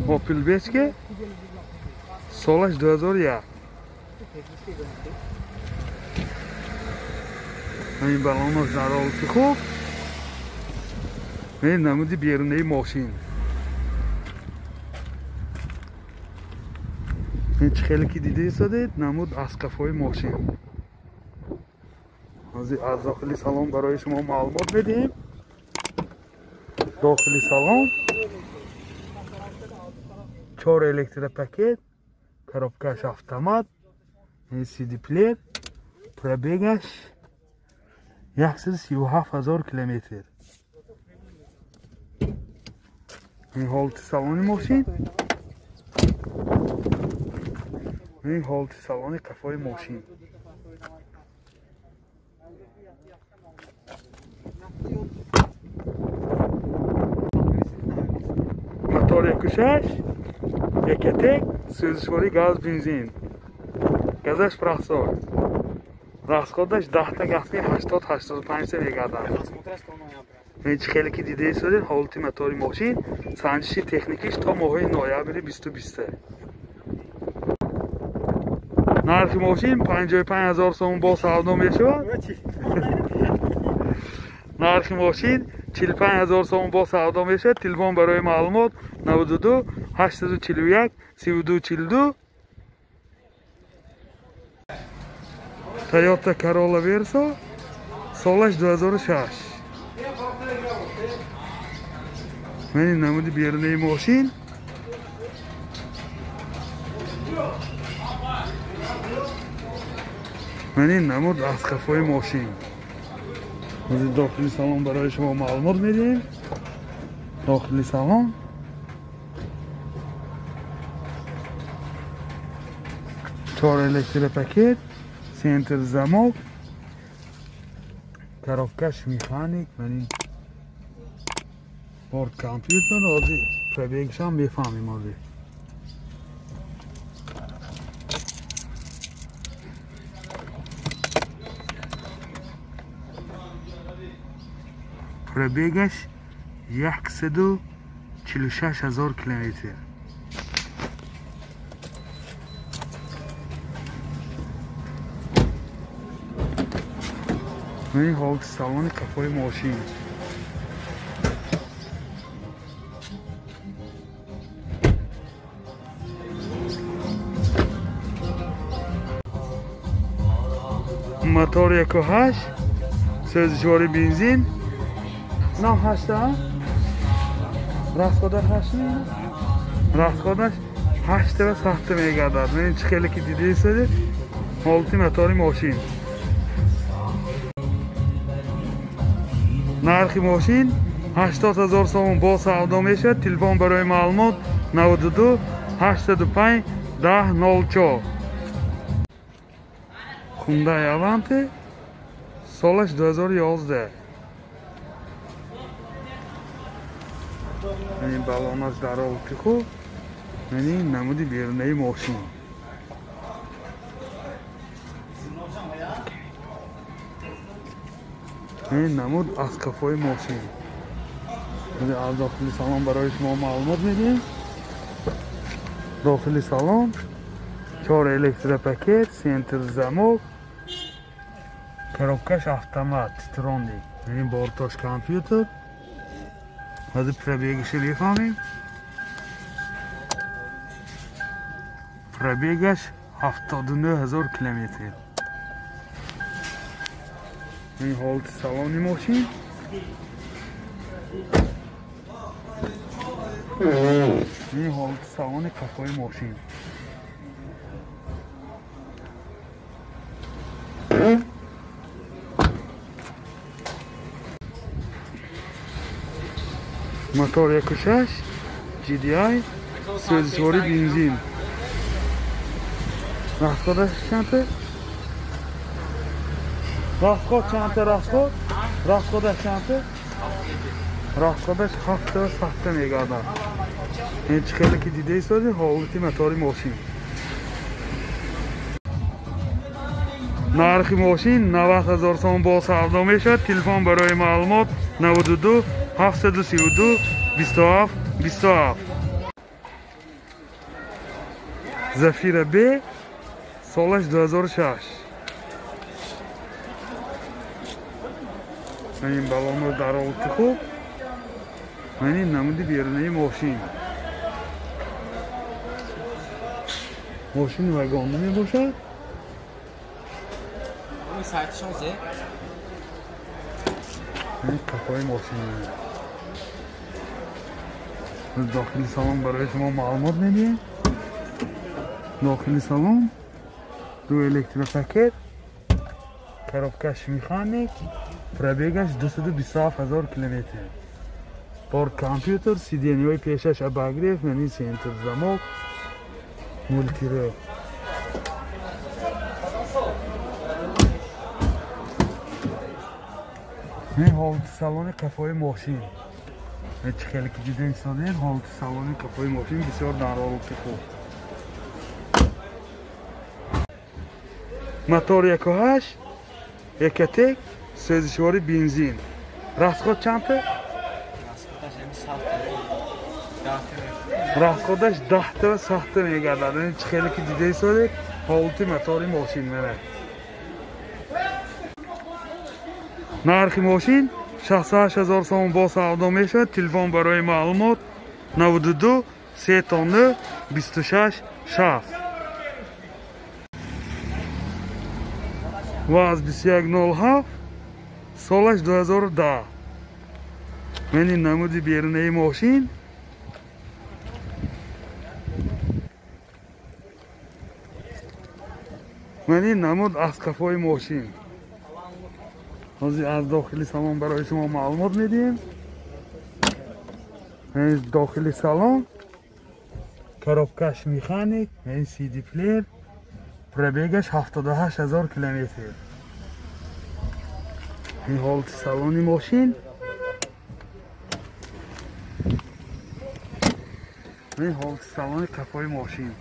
Opel Vectra солаш 2001. Ин балонаш дар ҳолати хуб. Ин намуди берунаи мошин. Ин чӣ хеле ки дида истодед, намуд аз қафои мошин. Аз дохили салон барои шумо маълумот медиҳем. Дохили салон 4 электропакет, коробкаш автомат, CD плеер, пробегаш 137 000 километр. Ин ҳолати салони мошин. Ин ҳолати салони қафои мошин. Мотор 1.6, Ecotec, сӯзишворӣ газ, бензин. Газаш прасор. Расходаш 10 та газки 80-85 та мегардад. Ин чӣ хеле ки дида истодед, ҳолати мотори мошин, санҷиши техникиш то моҳи ноябри 2020. Нархи мошин 55 000 сомон бо савдо мешавад. Нархи мошин 45 000 сомон бо савдо мешавад. Телефон барои маълумот 92 841 32 42. Toyota Corolla Verso солаш 2006. Ман намуди берунаи мошин. Ман намуд аз қафои мошин. Дохили салон барои шумо маълумот медиҳем. Дохили салон 4 электропакет, центр замок, коробкаш механик, ман ин борт компютер, ҳозир пробегшам мефаҳмем ҳозир. Пробегаш 146 000 километр. Ин ҳолати салони қафои мошин. Мотор 1.8, сӯзишворӣ бензин. Нам 8, расходаш 8, расходаш 8 ва 7 мегардад. Ин чӣ хеле ки дида истодед, ҳолати мотори мошин. Нархи мошин 80 000 сомон бо савдо мешавад. Телефон барои маълумот 92 805 10 04. Hyundai Avante солаш 2011. Ин балонаш дар ҳолати хуб. Ин намуди берунаи мошин. Ин намуд аз қафои мошин. Аз дохили салон барои шумо маълумот медиҳем. Дохили салон 4 электропакет, центр замок, коробкаш автомат, троник. Ин бортош компютер. Ҳозир пробегашро мефаҳмем. Пробегаш 79 000 километр. Ин ҳолати салони мошин. Ин ҳолати салони қафои мошин. Мотор 1.6 GDI, сӯзишворӣ бензин. Расходаш чанд? Расход чанд? Расход? Расходаш чанд? Расходаш 7 мегардад. Ин чӣ хеле ки дида истодед, ҳолати мотори мошин. Нархи мошин 90 000 сомон бо савдо мешавад. Телефон барои маълумот 92 732 27 27. Зафира Б, солаш 2006. Ин балонро дар ҳолати хуб. Ин намуди берунаи мошин. Мошин вагон мебошад. Ин қафои мошин. Дохили салон барои шумо маълумот медиҳем. Дохили салон ду электропакет, коробкаш механик, пробегаш 227 000 километр. Бор компютер, сиденьҳои пешаш обогрев, яъне центр замок, мультирел. Ин ҳолати салони қафои мошин. Чӣ хеле ки дида истодед, ҳолати салони қафои мошин бисёр дар ҳолати хуб. Мотор 1.8, Экотек, сӯзишвори бензин. Расход чандта? Расходаш 10 та сахта мегардад. Чӣ хеле ки дида истодед, ҳолати мотори мошин мана. Нархи мошин 68 000 сомон бо савдо мешавад. Телефон барои маълумот 92 3 26 60. ВАЗ 2107, солаш 2010. Мани намуди берунаи мошин. Мани намуд аз қафои мошин. Ҳозир аз дохили салон барои шумо маълумот медиҳем. Дохили салон коробкаш механик, CD плеер, пробегаш 78 000 километр. Ин ҳолати салони мошин. Ин ҳолати салони қафои мошин.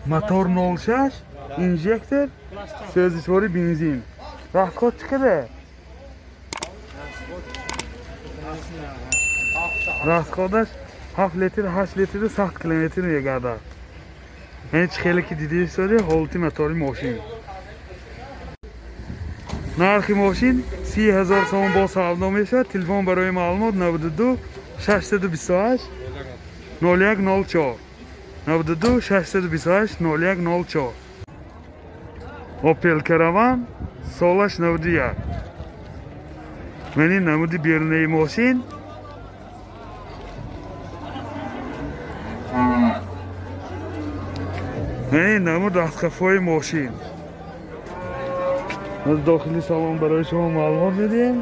Мотор 06, инжектор, сӯзишвори бензин. Расход чӣ қадар? Расходаш 7 литр, 8 литр, 100 километр мегардад. Ин чӣ хеле ки дида истодед, ҳолати мотори мошин. Нархи мошин 30 000 сомон бо савдо мешавад. Телефон барои маълумот 92 628 0104. 92 628 0104. Opel Caravan, солаш 91. Мани намуди берунаи мошин. Мани намуд аз қафои мошин. Аз дохили салон барои шумо маълумот медиҳем.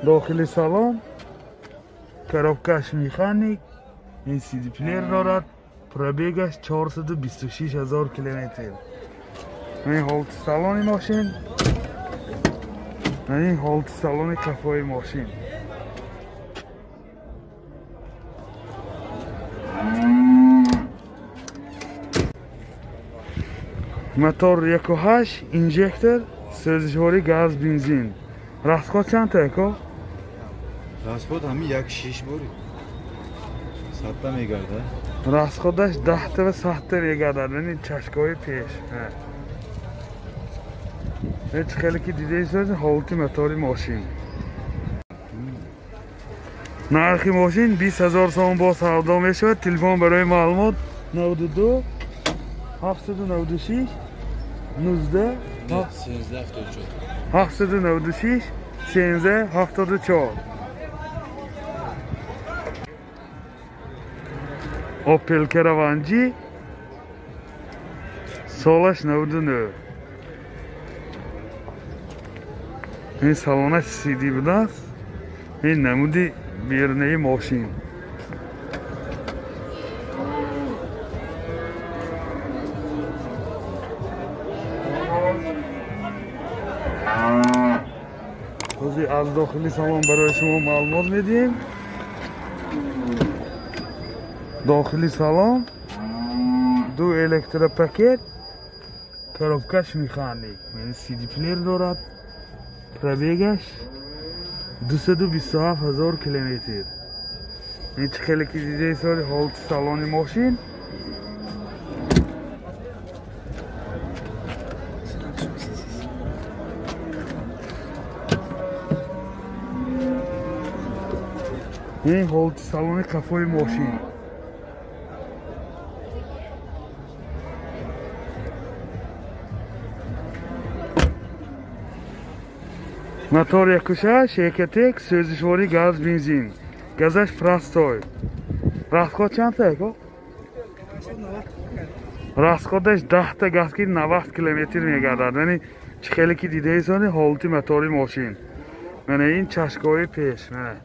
Дохили салон коробкаш механик, ин CD плеер дорад, пробегаш 426 000 километр. Ин ҳолати салони мошин. Ин ҳолати салони қафои мошин. Мотор 1.8, инжектор, сӯзишвори газ, бензин. Расход чандта яко? Расход ҳами 1.6 бори. Садта мегардад. Расходаш 10 та сахта мегардад. Ин чашкаҳои пеш. Чӣ хеле ки дида истодед, ҳолати мотори мошин. Нархи мошин 20 000 сомон бо савдо мешавад. Телефон барои маълумот 92 796 19 796 13 74. Opel Caravan G, солаш 99. Ин салонаш CD будааст. Ин намуди берунаи мошин. Ҳозир аз дохили салон барои шумо маълумот медиҳем. Дохили салон ду электропакет, коробкаш механик, яъне CD плеер дорад, Пробегаш 227 ҳазор километр. Ин чӣ хеле ки дидаи соли ҳолати салони мошин. Ин ҳолати салони қафои мошин. Мотор 1.6 Ecotec, сӯзишворӣ газ бензин. Газаш простой. Расход чанд та ако? Расходаш 10 та газ ки 90 километр мегардад. Яъне чӣ хеле ки дидаи сони ҳолати мотори мошин. Мана ин чашкои пеш, мана.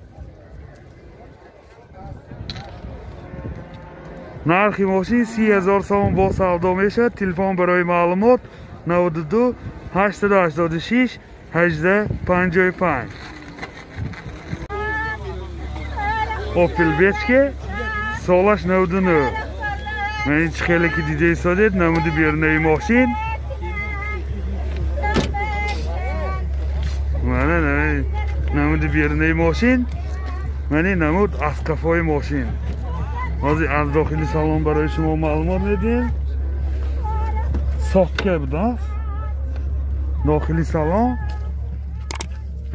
Нархи мошин 30 000 сомон бо савдо мешавад. Телефон барои маълумот 92 886 18 55. Opel Vectra солаш 99. Ман ин чӣ хеле ки дидаи содед намуди берунаи мошин. Мана намуди берунаи мошин. Ман ин намуд аз қафои мошин. Ҳозир аз дохили салон барои шумо маълумот медиҳем. Сотка будааст. Дохили салон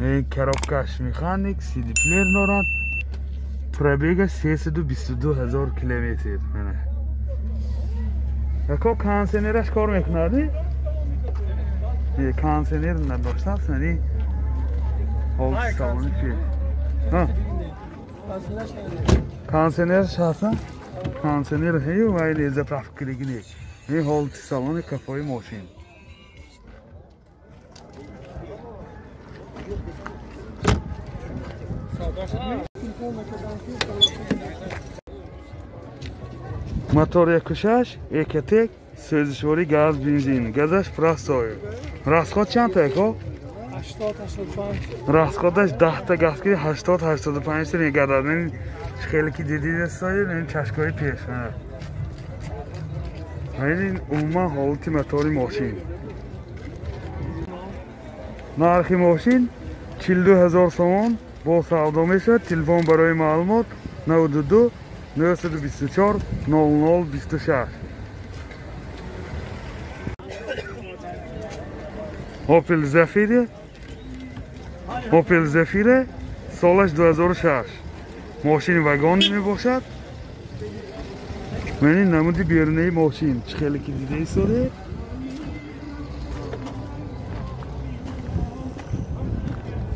ин коробкаш механик, CD плеер дорад. Пробега 322 ҳазор километр. Мана. Ако кондиционераш кор мекунад? Не, кондиционер надоштааст, яъне ҳолати салони пеш. Ҳа. Кондиционераш ҳаст? Кондиционер ҳаю вай заправка кардагӣ не. Ин ҳолати салони қафои мошин. Мотор 1.6 Ecotec, сӯзишворӣ газ бензин. Газаш простой. Расход чанд та ако? 80-85. Расходаш 10 та газ ки 80-85 та мегардад. Ин хеле ки дидед сои ин чашкои пеш. Ин умуман ҳолати мотори мошин. Нархи мошин 42 ҳазор сомон бо савдо мешавад. Телефон барои маълумот 92 924 00 26. Opel Zafira. Opel Zafira солаш 2006. Мошини вагон мебошад. Ман ин намуди берунаи мошин чӣ хеле ки дидаи содед.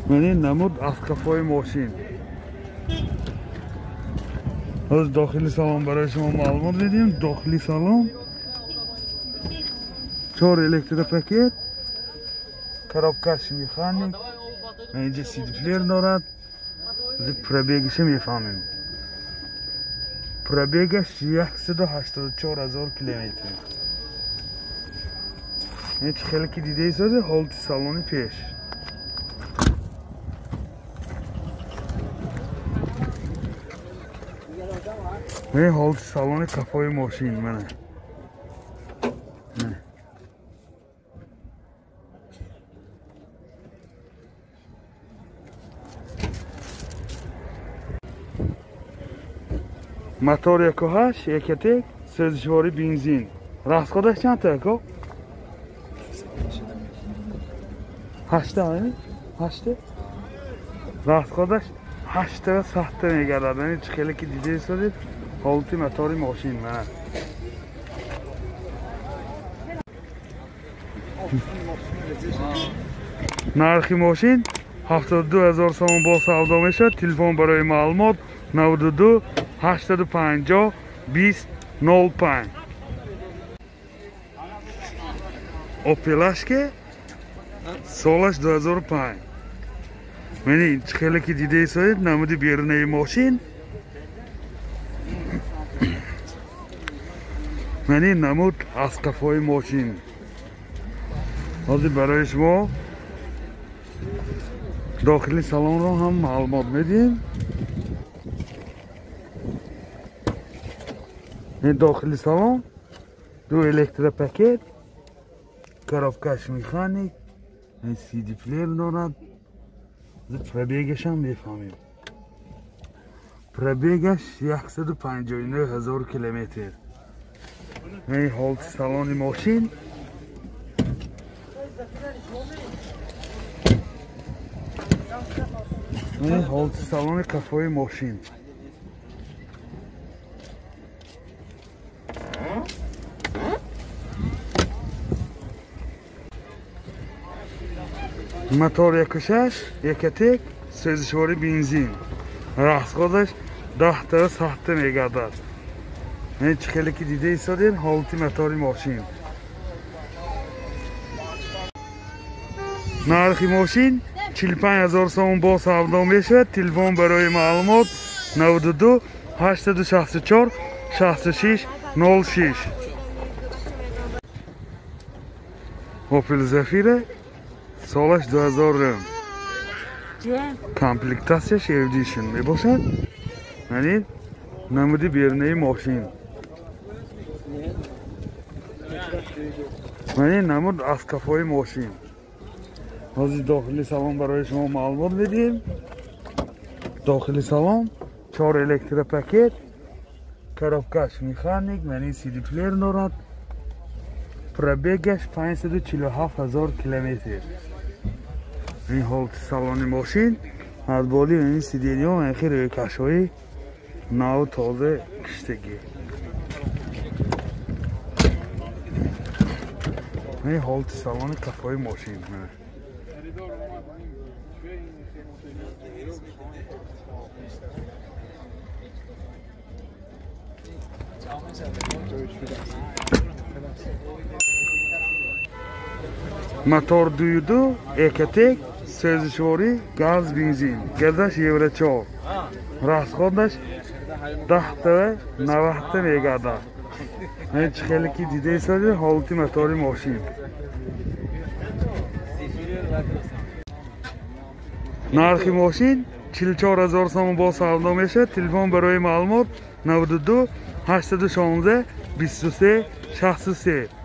Ман ин намуд аз қафои мошин. Ҳозир дохили салон барои шумо маълумот медиҳем. Дохили салон 4 электропакет, коробкаш механик, инҷа CD плеер дорад. Пробегиша мефаҳмем. Пробегаш 184 ҳазор километр. Ин чӣ хеле ки дидаи созе ҳолати салони пеш. Ин ҳолати салони қафои мошин. Мана. Мотор 1.8 Ecotec, сӯзишворӣ бензин. Расходаш чанд та ако? 8 та, 8. Расходаш 8 та 7 та мегардад. Ин чӣ хеле ки дидаи содед ҳолати мотори мошин. Мана. Нархи мошин 72 ҳазор сомон бо савдо мешавад. Телефон барои маълумот 92 850 20 05. Opel Astra солаш 2005. Ман ин чӣ хеле ки дидаи содед намуди берунаи мошин. Ман ин намуд аз қафои мошин. Ҳозир барои шумо дохили салонро ҳам маълумот медиҳем. Ин дохили салон ду электропакет, коробкаш механик, CD плеер дорад. Пробегашам мефаҳмем. Пробегаш 159 ҳазор километр. Ин ҳолати салони мошин. Ин ҳолати салони қафои мошин. Мотор 1.6 Ecotec, сӯзишвори бензин. Расходаш 10 та 100 мегардад. Ин чӣ хеле ки дида истодем ҳолати мотори мошин. Нархи мошин 45 ҳазор сомон бо савдо мешавад. Телефон барои маълумот 92 864 66 06. Opel Zafira солаш 2000. Комплектатсияш Edition мебошад. Яъне намуди берунаи мошин. Яъне намуд аз кафои мошин. Ҳозир дохили салон барои шумо маълумот медиҳем. Дохили салон 4 электропакет, коробкаш механик, яъне CD плеер дорад. Пробегаш 547 ҳазор километр. Ин ҳолати салони мошин. Аз боли ин сидениҳо анхи рӯйкашҳои наву тоза киштагӣ. Ин ҳолати салони қафои мошин. Мотор 2.2 Ecotec, сӯзишворӣ газ бензин. Газаш Евро 4. Расходаш 10 та 90 та мегардад. Ин чӣ хеле ки дида истодед ҳолати мотори мошин. Нархи мошин 44 ҳазор сомон бо савдо мешавад. Телефон барои маълумот 92 816 23 63.